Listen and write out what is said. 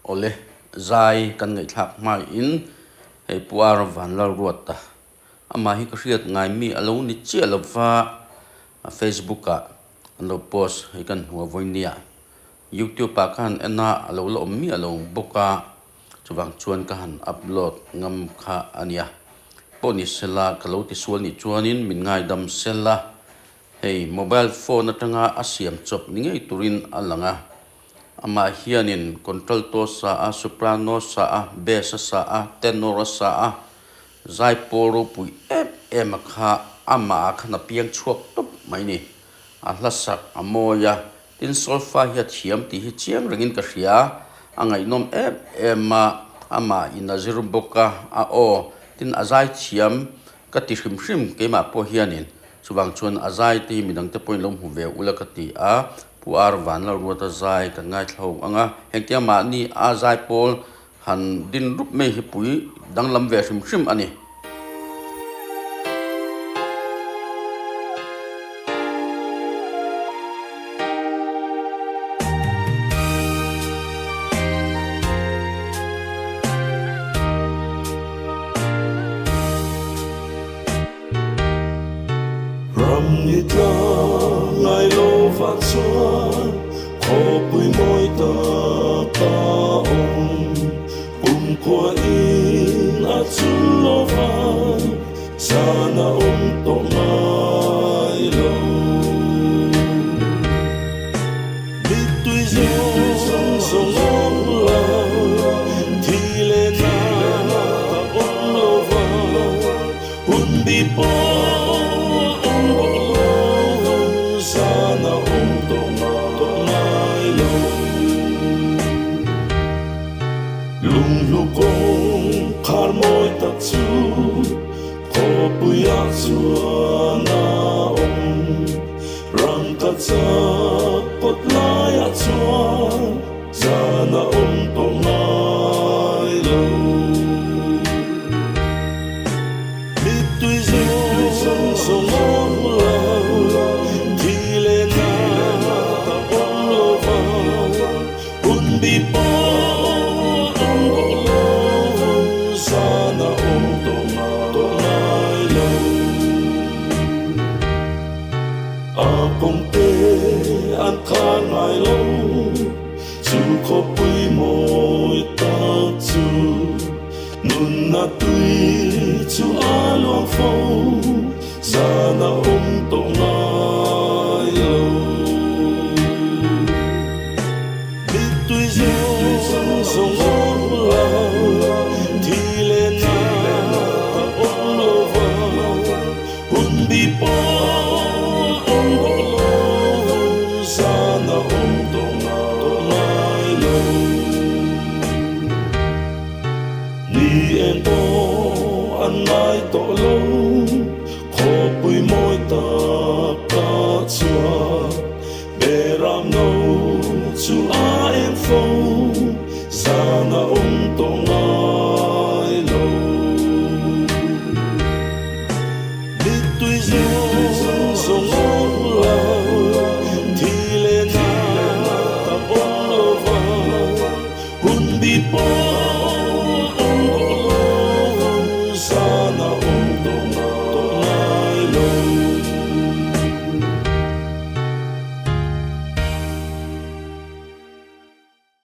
Awle, zai kan ngaihthlak hmain hei Pu Ar Vanlalruata, amah hi ka hriat ngai mi a lo ni chiah lo va, Facebook ah an lo post hei kan hmu a vawinia, YouTube ah ka han en a, a lo la awm miah lo bawk a, chuvang chuan ka han upload ngam kha a nia. Pawh ni sela ka lo tisual nih chuanin min ngaidam sela, hei mobile phone atanga a siam chawp ni ngei turin a lang a. Amah hianin contralto sa a, soprano sa a, bass a sa a, tenor a sa a, zaipawl ropui em em a kha amah ah khan a piang chhuak tawp mai ni. A hla sak a mawi a, tin solfa hi a thiam tih hi chiang rengin ka hria, a ngaihnawm em em a, amah in a zir bawk a, a aw, tin a zai thiam Ka ti hrim hrim keimah pawh hianin chuvang chuan a zai te hi midangte pawhin lo hmu ve ula ka ti a, Pu Ar Vanlalruata zai kan ngaithla ho ang a, hengtia mahni a zai pawl han din rup mai hi pui danglam ve hrim hrim a ni. Ram ni tla ngai lo va chuan khawpui mawi tak a awm. Kumkhua in a chul lo va, zan a awm tawh ngai lo. Mittui zawng zawng awm lo, thi leh na ka awm lo va, hun bi pawh awm bawk lo, zan a awm tawh ngai lo. Lunghlu kawng khar mawi tak chu Khawpuiah chuan a awm. Rangka chak kawt laiah chuan zan a awm tawh ngai lo. Mittui zawng zawng awm lo, thi leh na ka awm lo va, hun bi pawh awm bawk lo, zan a awm tawh ngai lo. A kawngte an khar ngai lo, chu khawpui mawi tak chu nunna tui chu a luang fo, zan a awm tawh ngai lo. Mittui zawng zawng awm lo, thi leh na ka awm lo va. Hun bi pawh awm bawk lo, zan a awm tawh ngai lo. Ni eng pawh an ngai tawh lo, khawpui mawi tak ka chhuak. Beram no chu a eng fo.